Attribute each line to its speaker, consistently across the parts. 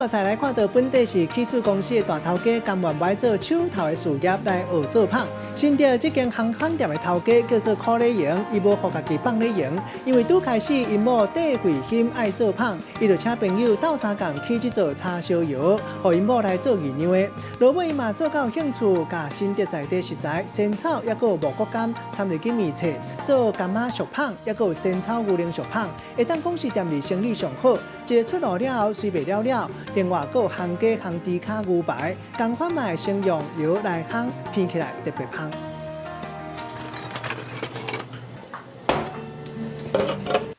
Speaker 1: 再來看到本地是起厝公司的大頭家，甘願賣做手頭的事業來學做麭。新竹這間烘麭店的頭家叫做柯禮榮，伊無予家己放咧閒，因為拄開始𪜶某戴慧欣愛做麭，伊就請朋友鬥相共起這座叉燒窯，予𪜶某來做義娘的。落尾伊嘛做甲有興趣，共新竹在地食材仙草抑閣有五穀乾摻入去麵冊，做柑仔熟麭，抑閣有仙草牛奶熟麭，會當講是店裡生意上好。一个出爐了後，雖袂了了，另外閣有烘雞、烘豬跤、牛排，共款嘛會先用窯來烘，闻起來特別芳。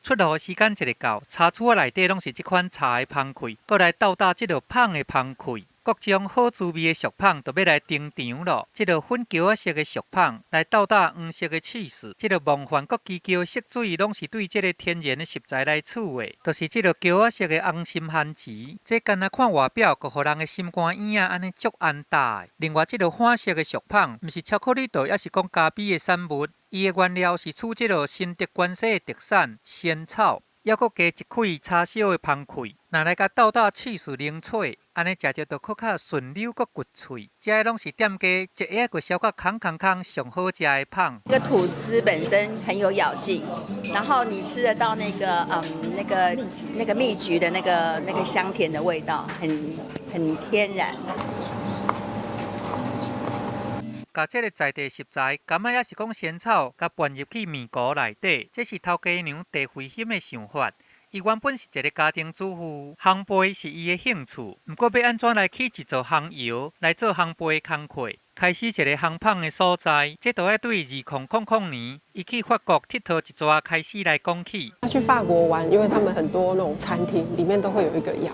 Speaker 2: 出爐的時間一个到，茶廚仔內底攏是這款茶的芳氣，閣來鬥搭這个麭的芳氣，各種好滋味的熟麭就欲來登場囉。這个粉球仔色的熟麭來鬥搭黃色的起司，這个夢幻閣奇巧的色水，攏是對這个天然的食材來取的，就是這个球仔色的紅心番薯。這干焦看外表，閣予人的心肝圓仔按呢足安踏的。另外，這个粉色的熟麭，毋是巧克力豆，抑是講咖啡的產物。伊的原料是取這个新竹關西的特產仙草，抑閣加一開叉燒的芳氣，若來共鬥搭起司冷脆，按呢食著就閣較順溜閣骨脆。這攏是店家一下就燒甲空空空上好食的麭。
Speaker 3: 這個吐司本身很有咬勁，然後你吃得到那個蜜橘的那個香甜的味道，很天然。
Speaker 2: 共這个在地食材，柑仔抑是講仙草，共拌入去麵糊內底，這是頭家娘鄭慧欣的想法。伊原本是一个家庭主婦，烘焙是伊的興趣。毋過欲按怎來起一座烘窯來做烘焙的工課，開始一个烘麭的所在，這都愛對2000年，伊去法國𨑨迌一逝開始來講起。
Speaker 4: 他去法國玩，因為他們很多那種餐廳裡面都會有一個窯，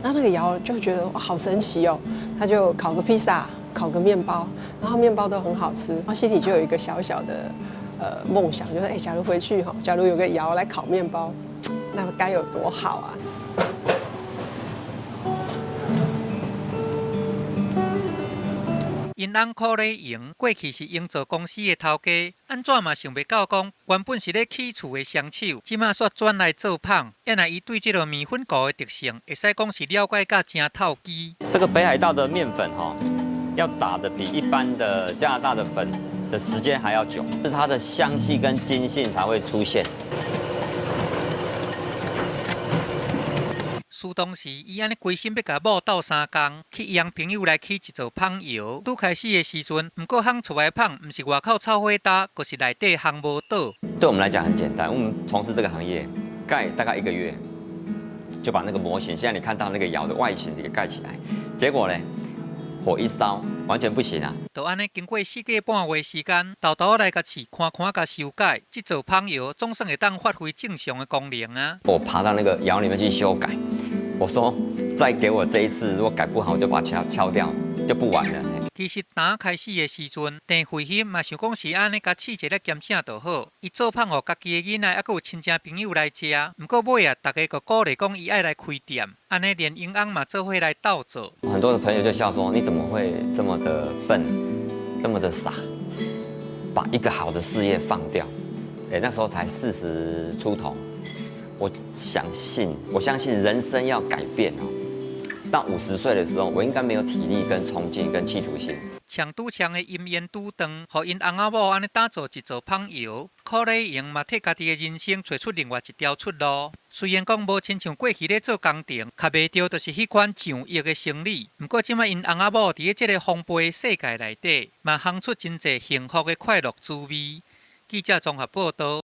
Speaker 4: 那那個窯就覺得好神奇哦，他就烤個披薩，烤個麵包，然後麵包都很好吃，然後心裡就有一個小小的夢想，就是哎，假如回去哈，假如有個窯來烤麵包，那該有多好啊！𪜶
Speaker 2: 翁柯禮榮過去是營造公司的頭家，按怎嘛想袂到講，原本是咧起厝的雙手，這馬煞轉來做麭。原來伊對這个麵粉糊的特性，會使講是了解甲誠透機。
Speaker 5: 這個北海道的麵粉哈，要打得比一般的加拿大的粉的時間還要久，是它的香氣跟筋性才會出現。
Speaker 2: 事當時，伊按呢規心欲共某鬥相共，去邀朋友來起一座麭窯。拄開始的時陣，毋過烘出來的麭，毋是外口臭火焦，就是內底烘無倒。
Speaker 5: 對我們來講很簡單，我們從事這個行業，蓋大概一個月，就把那個模型，現在你看到那個窯的外形給蓋起來，結果呢，火一燒，完全不行啊！
Speaker 2: 就按呢，經過4個半月時間，沓沓來共試，看看共修改，這座麭窯總算會當發揮正常的功能啊！
Speaker 5: 我爬到那個窯裡面去修改，我說再給我這一次，如果改不好，我就把它敲敲掉，就不玩了。
Speaker 2: 其實打開始的時陣，鄭慧欣嘛想講是按呢，共試一下兼正就好。伊做麭予家己的囡仔，抑閣有親戚朋友來食。毋過尾啊，逐家閣鼓勵講伊愛來開店，按呢連𪜶翁嘛做伙來鬥做。
Speaker 5: 很多的朋友就笑說：你怎麼會這麼的笨，這麼的傻，把一個好的事業放掉？哎，那時候才40出頭。我相信人生要改變哦。到50歲的時候，我應該沒有體力、跟衝勁、跟企圖心。
Speaker 2: 牆拄牆的姻緣拄斷，予𪜶翁仔某按呢打造一座麭窯，柯禮榮嘛替家己的人生揣出另外一條出路。雖然講無親像過去咧做工程，較袂著就是彼款上億的生意。毋過這馬𪜶翁仔某佇咧這个烘焙的世界內底，嘛烘出真濟幸福的快樂滋味。記者綜合報導。